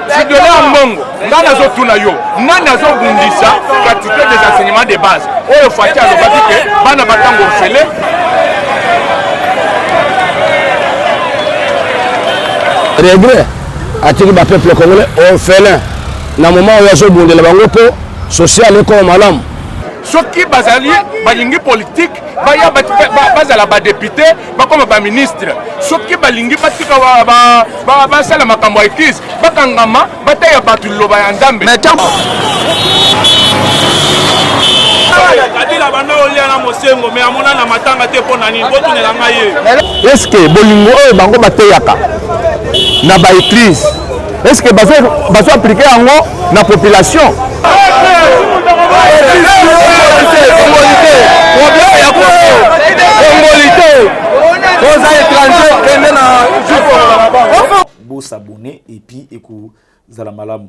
Fridolin Ambongo, nga nazotuna yo, nani azobundisa gratuité des enseignements de base oyo Fatshi alobaki ke bana batango ofele? Regret atiki ba peuple congolais orphelin na moment oyo azobundela bango mpo social ekoma malamu. Soki bazali balingi politique baya bazala ba député bakoma ba ministre, soki balingi batika basala makambo ya eglise bakangama bataya bato liloba ya Nzambe. Kabila banda olia na Mosengo mais amona na matanga te mpo na nini? Botunela ngai ye. Est-ce que bolingo oyo bango bateyaka na ba eglise, est-ce que bazo appliquer yango na population? Bo s'abonner et puis ekozala malamu.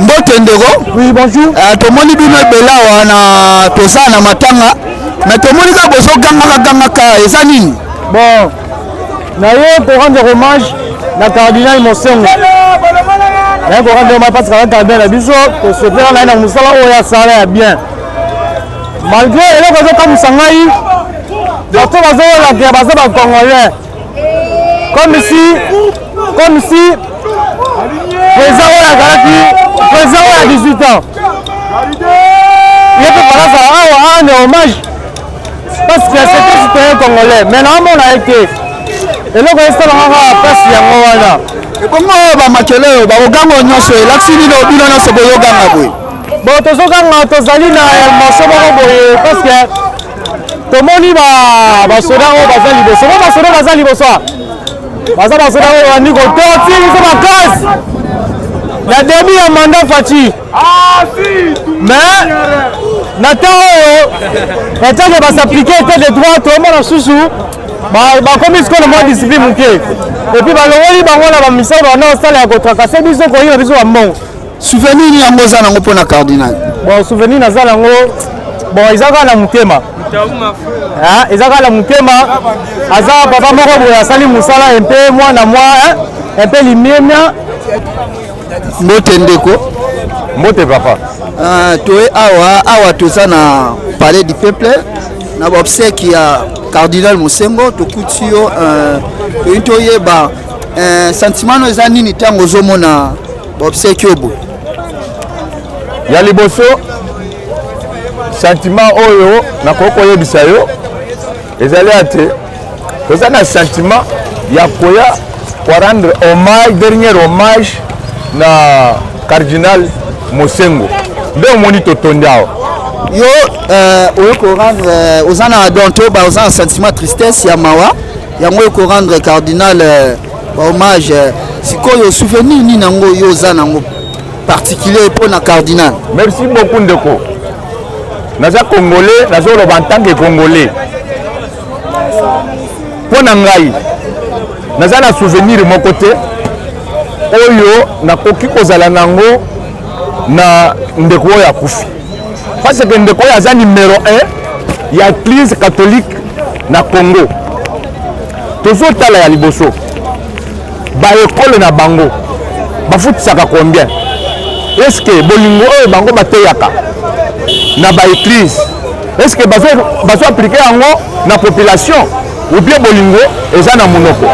Mbote ndeko. Oui, bonjour. Tomoni bino ebele awa na toza na matanga, mais tomoni kaka bozogangaka gangaka, eza nini? Bon, naye ko rendre hommage na cardinal Mosengo. Naye ko rendre hommage parce que cardinal na biso tosepela naye na mosala oyo asala ya bien. Malgré eloko ezokamwisa ngai, bato bazolakela baza ba congolais comme si président oyo azalaki président oyo ya 18 ans ye mpe balazala awa ane hommage parce que c'était citoyen congolais, mais naomona ye te. Eloko esalaka kaka mpasi yango wana. Ebongo oyo bamakele oyo bakoganga nyonso elakisi nini? Bino nyonso boyoganga boye? Bon, tozoganga, tozali na émotion moko boye parce que tomoni basoda oyo baza liboso, bo basoda baza liboso, baza basoda oyo bandi kototi biso makasi na début ya mandat Fatshi, mais na ntango oyo etake bas'appliquer état de droit, tomona susu bakomi sikoyo na mwa discipline moke, et puis balongoli bango na bamisala banda kosala ya kotracasser biso, koyiba biso bambongo. Souvenir nini yango oza nango mpona cardinal? Bon, souvenir naza nango, bon, eza kaka na motema, eza kaka na motema. Aza papa moko boye asali mosala mpe mwana mwa mpe limemia. Mbote ndeko. Mbote papa. Toye awa, awa toza na Palais du Peuple na baobsèques ya cardinal Mosengo. Tokuti yo, toyini toyeba sentiment no eza nini ntango ozomona baobsèques oyo boye? Ya liboso, sentiment oyo nakoki koyebisa yo ezali ate toza na sentiment ya koya korendre hommage, dernier hommage na cardinal Mosengo, nde omoni totondi awa. Yo oyo korendre, oza na don to ba oza na sentiment tristesse ya mawa yango oyo korendre cardinal bahommage. Sikoyo souvenir nini yango yo oza nango particulier mpo na cardinal? Merci beaucoup ndeko. Naza congolais, nazoloba en tant que congolais. Mpo na ngai, naza na souvenir moko te oyo nakoki kozala nango na ndeko oyo akufi, parce que ndeko oyo aza numéro 1 ya église catholique na Congo. Tozotala ya liboso, baekole na bango bafutisaka combien? Est-ce que bolingo oyo bango bateyaka na baeglise Est ce que bazo appliquer yango na population ou bien bolingo eza na monoko?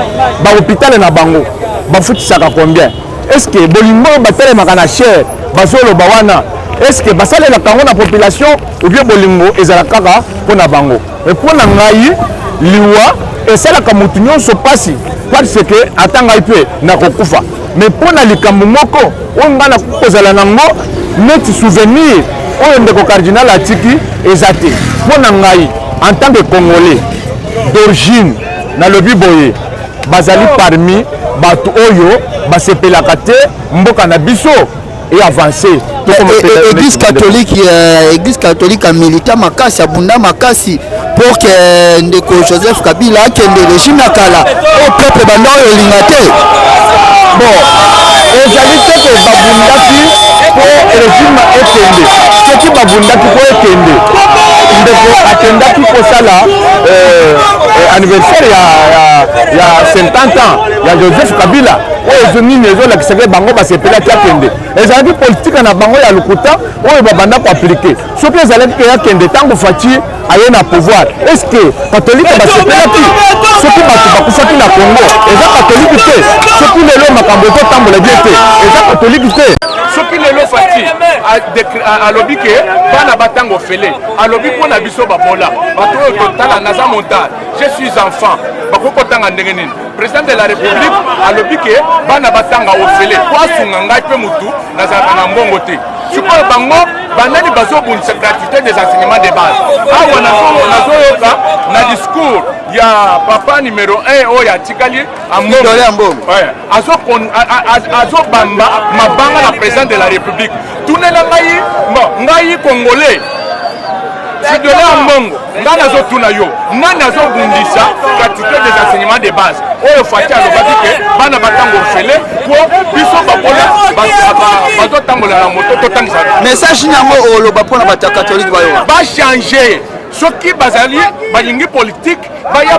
Ba hôpital na bango bafutisaka combien? Est ce que bolingo oyo batalemaka na chaire bazoloba wana, est ce que basalelaka yango na population ou bien bolingo ezalaka kaka mpo na bango? Mpo na ngai, liwa esalaka motu nyonso mpasi, parce que ata ngai mpe nakokufa. Mais mpo na likambo moko oyo ngai nakoki kozala nango neti souvenir oyo ndeko cardinal atiki eza te. Mpo na ngai en tant que Congolais d'origine, nalobi boye, bazali parmi bato oyo basepelaka te mboka na biso e avance. Église catholique, église catholique amilita makasi, abunda makasi pour que ndeko Joseph Kabila akende, régime ya kala oyo peuple banda oyo olinga te. Bon, ezali te ke babundaki mpo régime ekende. Soki babundaki mpo ekende, ndeko akendaki kosala anniversaire ya 50 ans ya Joseph Kabila. Oyo ezo nini ezolakisaka bango basepelaki akende? Ezalaki politika na bango ya lokuta oyo babanda koappliquer. Soki ezalaki ke akende, ntango Fatshi aye na pouvoir, est ce que catholique basepelaki? Soki bato bakufaki na Congo, eza catholique te. Soki lelo makambo ezotambola bien te, eza catholique te. Soki lelo Fatshi alobi ke bana batanga ofele, alobi mpo na biso babola, bato oyo totala, naza montar, je suis enfant, bakoki kotanga ndenge nini? Président de la République alobi ke bana batanga ofele po asunga ngai mpe motu nazalaka na mbongo te. Sikoyo bango banani bazobundisa gratuité des enseignements de base? Awa nazoyoka na discours ya papa numéro 1 oyo atikali Ambongo, azobamba mabanga na président de la République. Tunela ngai, bon, ngai Congolais Fridolin Ambongo, ngai nazotuna yo, nani azobundisa gratuité des enseignements de base oyo Fatshi alobaki ke bana batanga ofele po biso babola bazotambola na moto totangisa? Message nyango oloba mpona bato ya catholique bayoka. Bachange. Soki bazali balingi politique, baya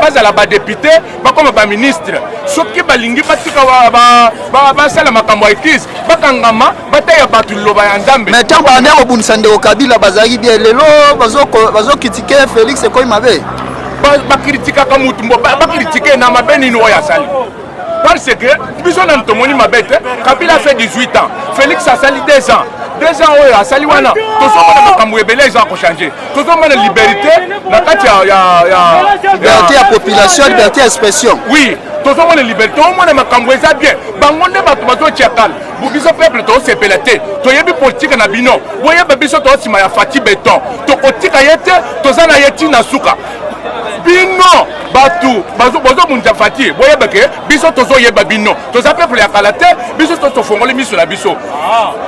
bazala badéputé, bakoma baministre. Soki balingi batika basala makambo ya église, bakangama, bataya bato liloba ya Nzambe. Mais ntango banda kobundisa ndeko Kabila, bazalaki bien. Lelo bazocritiquer Félix, ekoyi mabe. Bakritikaka mutu, bakritike na mabe nini oyo asali? Parce que biso nanu tomoni mabe te. Kabila fait 18 ans, Félix asali 2 ans. 2 ans oyo asali wana, tozomona makambo ebele eza kochanger, tozomona liberté na kati ya Liberté ya population, liberté ya expression. Oui, tozomona liberté, omona makambo eza bien. Bango nde bato bazotia kala. Biso peuple tozosepela te, toyebi politike na bino. Boyeba, biso toza nsima ya Fatshi Béton, tokotika ye te, toza na ye ntina suka. Bino bato bozobundisa Fatshi, boyeba ke biso tozoyeba bino, toza peuple ya kala te. Biso to tofongoli miso na biso,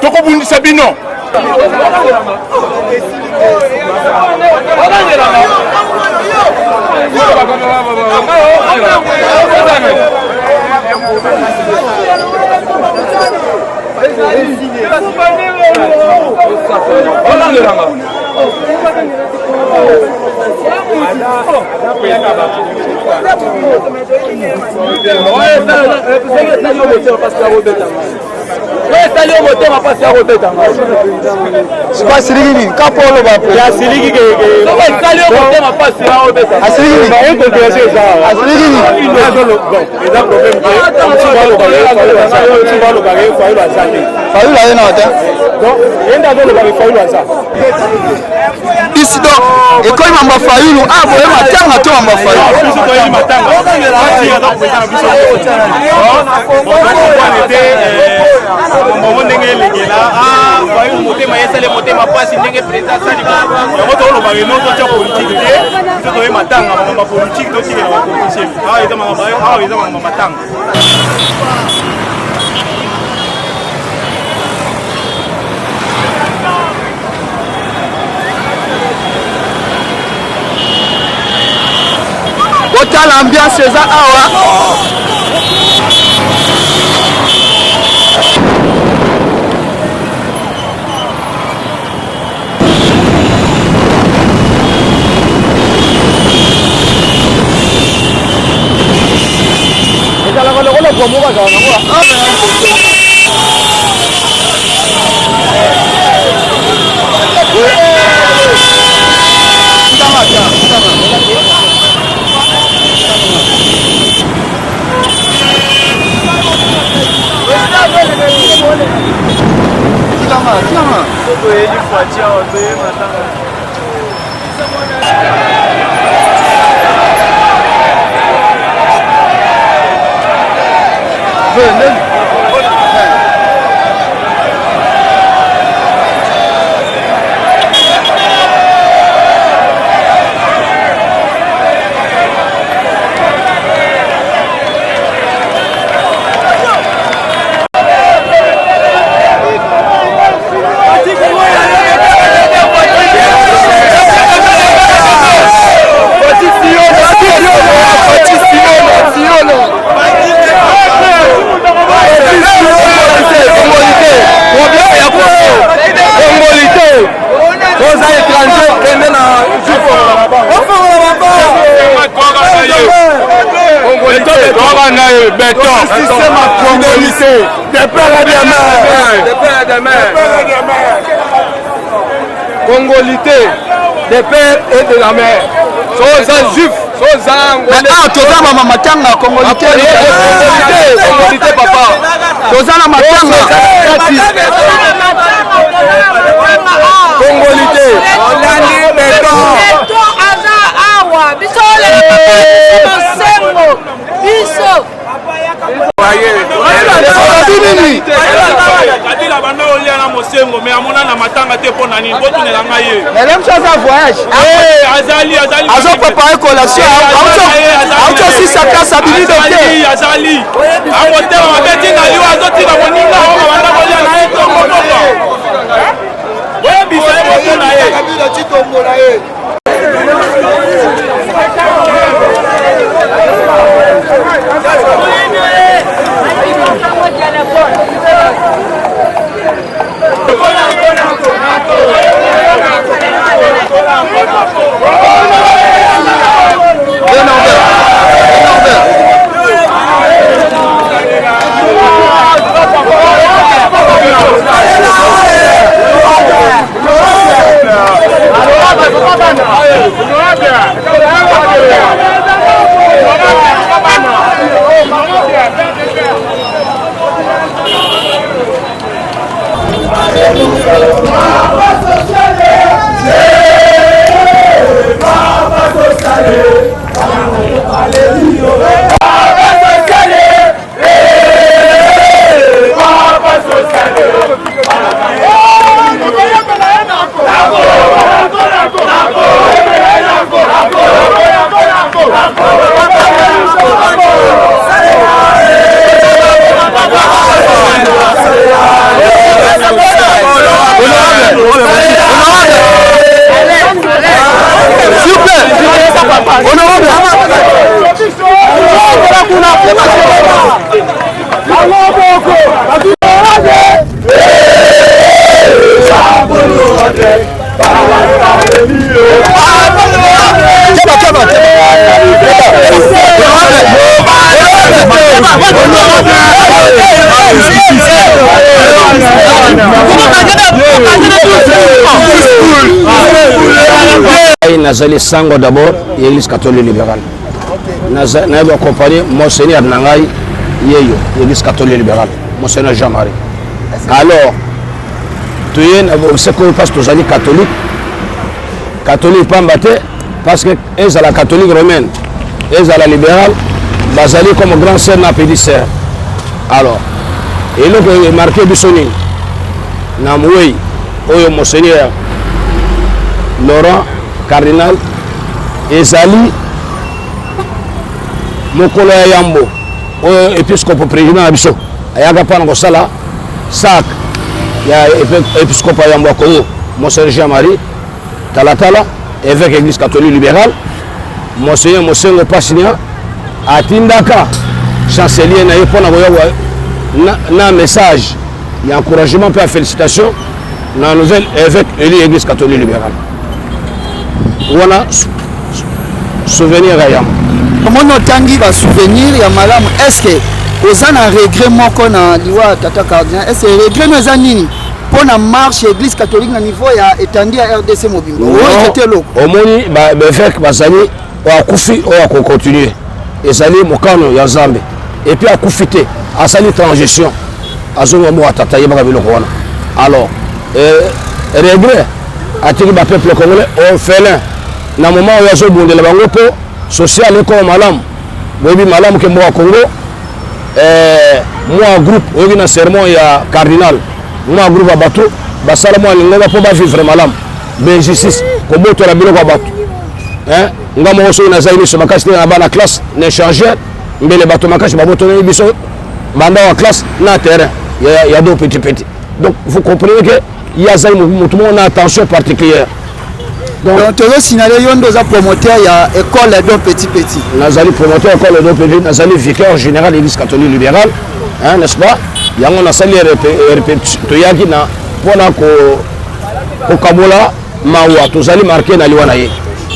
tokobundisa bino. Esali yo motema mpasi ya kobeta. Sikoyo asiliki nini? Kapo oloba. Asiliki, esali yo motema mpasi ya kobeta. Asiliki nini? Incompréhension eza. Asiliki nini? Eza problème te, balobaka ye Fayulu aza te. Fayulu aye na te. Donc ye nde azolobaka Fayulu aza. Bisi donc ekoyi mamba Fayulu a boye matanga to mamba Fayulu. Biso toyebi matanga, Fatshi aza président na biso. Te, mongo ndenge elekela Fayulu motema esali motema mpasi ndenge président asali yango. Toloba eno totya politike te, biso toye matanga. Makambo ya politike totikela bapoliticien. Awa eza makambo, awa eza makambo matanga. Botala ambiance eza awa. Ezalaka lokola bwa moko azala nango. Oza étranger, kende na Beton. Système à congolité. Des pères et des mères. Des pères et des mères. Congolité. Des pères et de la mère. Soza juif, soza angolais. Ah, toza mama matanga congolité. Congolité papa. Toza na matanga. Congolité. Olandi beton. Beton aza awa. Biso olela papa biso mosengo. Biso. Kabila banda olia na mosengo me amona na matanga te mpo na nini botunela ngai ye melemso aza voyage azali azali azo prépare collation auti osisa classe abimi docteur azali akotema mabe ntina liwa azotika moninga oyo banda kolia na ye tongo poko boyebisa ye botuna ye. Nazali sango d'abord ya église catholique libérale. Nayebi accompagner monseigneur na ngai yeyo église catholique libérale, monseigneur Jean-Marie. Alors toye na seko parce tozali catholique, catholique pamba te parce que ezala catholique romaine ezala libérale bazali comme grand sœur na petite sœur. Alors eloko emarke biso nini na mowei oyo monseigneur Laurent Cardinal ezali mokolo ya yambo oyo episcopo président na biso ayaka mpona kosala sac ya episcopo ya yambo ya Congo monseigneur Jean-Marie Talatala, évêque église catholique libérale. Monseigneur Mosengo Pasinia atindaka chancelier na ye mpona koya na, na message ya encouragement mpe ya félicitation na nouvel évêque élu église catholique libérale. Wana souvenir ya yambo. Omoni otangi ba souvenir ya malamu, est ce que oza na regret moko na liwa ya tata cardinal? Est ce que regret no eza nini mpo na marche ya église catholique na niveau ya etandi ya RDC mobimba? Oregrete eloko? Omoni baevêque bazali oyo akufi oyo akocontinue, ezali mokano ya Nzambe. Et puis akufi te, asali transition, azonga moko tata yebaka biloko wana. Alors regret Atiki ba peuple congolais orphelin na moment oyo azobundela bango mpo social ekoma malamu. Boyebi malamu ke mboka Congo eh, mwa groupe oyoki na sermon ya cardinal, mwa groupe ya bato basala mwa lingomba mpo bavivre malamu, bainjustice kobotola biloko ya bato eh, nga moko soki nazali miso makasi te na bana classe na échangeur mbele bato makasi babotoleli biso banda wa classe na terrain ya, ya do petit petit. Donc vous comprenez que ye azali motu moko na attention particulière. Donc tozo signaler yo nde oza promoteur ya école don petit petit. Nazali promoteur ya école don petit, nazali vicaire général de l'église catholique libérale, hein, n'est-ce pas? Yango nasali toyaki na mpona kokabola mawa, tozali marke na liwa na ye.